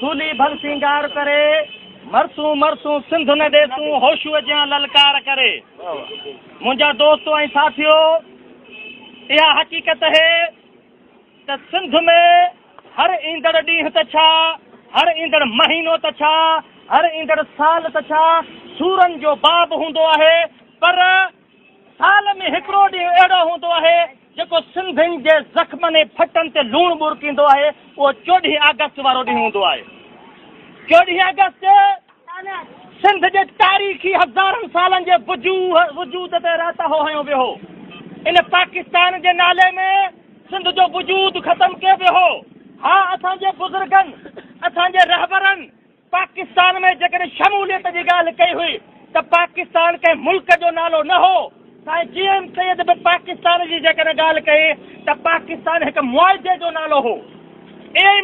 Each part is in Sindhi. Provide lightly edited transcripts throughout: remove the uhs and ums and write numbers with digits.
سولي ڀل سينگار ڪري، مرسون مرسون سنڌ نه ڏيسون، هوشوء جيان للڪار ڪري. منهنجا دوستو ۽ ساٿيو، اها حقيقت اهي ته سنڌ ۾ هر ايندڙ ڏينهن ته ڇا، هر ايندڙ مهينو ته ڇا، هر ايندڙ سال ته ڇا، سورن جو باب هوندو آهي، پر سال ۾ هڪڙو ڏينهن اهڙو هوندو آهي، جيڪو سنڌين جي زخمن ۽ ڦٽن تي لوڻ ٻرڪيندو آهي، اهو چوڏهين آگسٽ وارو ڏينهن هوندو آهي. چوڏهين آگسٽ سنڌ جي تاريخي هزارن سالن جي وجود تي راتاهو هنيو ويو هو. ان پاڪستان جي نالي ۾ سنڌ جو وجود ختم ڪيو ويو هو. ها اسان جي بزرگن، اسان جي رهبرن پاڪستان ۾ جيڪڏهن شموليت جي ڳالهه ڪئي هئي ته پاڪستان ڪنهن ملڪ جو نالو نه هو. سائين جي ايم سيد به پاڪستان جي جيڪڏهن ڳالهه ڪئي ته پاڪستان هڪ معاهدي جو نالو هو. اهي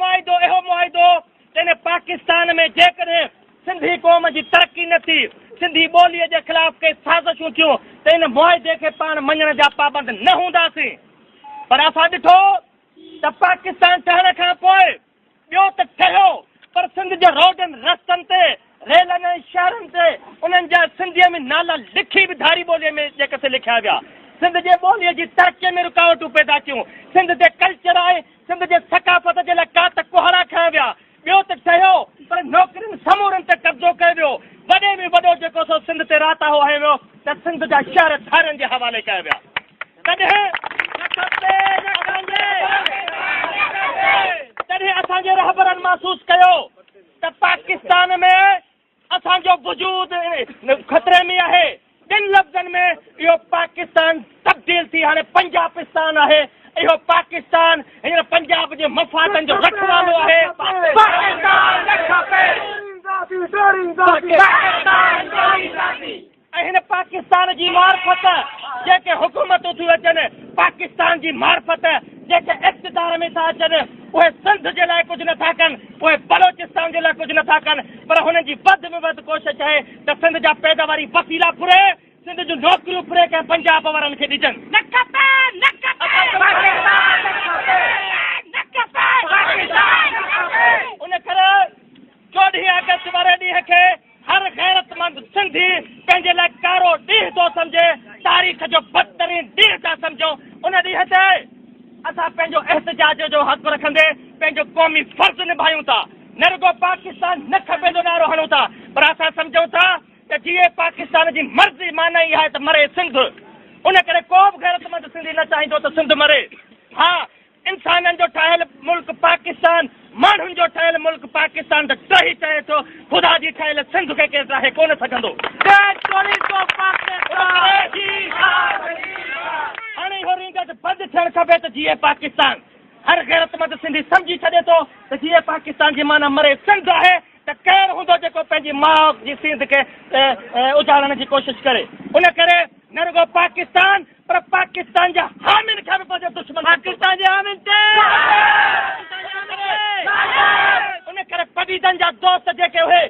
معاهدو اهو معاهدو ته ان پاڪستان ۾ جيڪڏهن سنڌي قوم جي ترقي نه ٿي، سنڌي ٻوليء جي خلاف ڪي سازشون ٿيون ته ان معاهدي کي پاڻ مڃڻ جا پابند نه هونداسين. پر اسان ڏٺو ته پاڪستان ٺهڻ کان پوء ٻيو ته ٺهيو پر سنڌ جي روڊن رستن تي، ريلن ۽ شهرن تي انهن جا سنڌيء ۾ نالا لکي به ڌاري ٻوليء ۾ جيڪي سي لکيا ويا. سنڌ جي ٻوليء جي ترقيء ۾ رڪاوٽون پيدا ٿيون. سنڌ جي ڪلچر ۽ سنڌ جي ثقافت جي لاء ڪات ڪهاڙا کنيا ويا. ٻيو ته ٺهيو پر نوڪرين سمورن تي قبضو ڪيو ويو. وڏي ۾ وڏو جيڪو سو سنڌ تي راتاهو هنيو ويو ته سنڌ جا شهر ڌارين جي حوالي ڪيا ويا. تڏهن تڏهن اسان جي رهبرن محسوس ڪيو ته پاڪستان ۾ اسان جو وجود خطري ۾ آهي. ٻين لفظن ۾ اهو پاڪستان تبديل ٿي هاڻي پنجاپستان آهي. اهو پاڪستان هينئر پنجاب جي مفادن جو رکوالو آهي. پاڪستان نه کپي. پاڪستان ۽ هن پاڪستان جي معرفت جيڪي حڪومتون ٿيون اچن، پاڪستان جي معرفت جيڪي اقتدار ۾ ٿا اچن، اهي سنڌ جي لاء ڪجهه نٿا ڪن، اهي بلوچستان جي لاء ڪجهه نٿا ڪن، پر هنن جي وڌ ۾ وڌ ڪوشش آهي ته سنڌ جا پيداواري وسيلا ڦري، سنڌ جون نوڪريون ڦري ڪنهن پنجاب وارن کي ڏجن. نه کپي، نه کپي، پاڪستان نه کپي، نه کپي، پاڪستان نه کپي. ان ڪري چوڏهين آگسٽ واري ڏينهن کي هر غيرتمند سنڌي پنهنجي لاء ڪارو ڏينهن ٿو سمجهي، تاريخ جو بدترين ڏينهن ٿا سمجهون، ان ڏينهن تي اسان پنهنجو احتجاج جو حق رکندي پنهنجو قومي فرض نڀايون ٿا، نه رڳو پاڪستان نه کپي جو نعرو هڻون ٿا پر اسان سمجهون ٿا ته جيئي پاڪستان جي مرضي معنيٰ ئي آهي ته مري سنڌ، ان ڪري ڪو به غيرتمند سنڌي نه چاهيندو ته سنڌ مري، ها انسانن جو ٺاهيل ملڪ پاڪستان، ماڻهن جو ٺهيل ملڪ پاڪستان ته ٽهي چئي ٿو، خدا جي ٺهيل سنڌ کي ڪير ڊاهي ڪونه سگهندو. هاڻي اهو رينگٽ بند ٿيڻ کپي ته جيئي پاڪستان. هر غيرتمند سنڌي سمجهي ڇڏي ٿو ته جيئي پاڪستان جي معنيٰ مري سنڌ آهي ته ڪير هوندو جيڪو پنهنجي ماء جي سينڌ کي اجاڙڻ جي ڪوشش ڪري. ان ڪري نه رڳو پاڪستان پر پاڪستان جي حامين کي به پنهنجو دشمن پاڪستان جي حامين تي ان ڪري پڊعيدن جا دوست جيڪي اهي.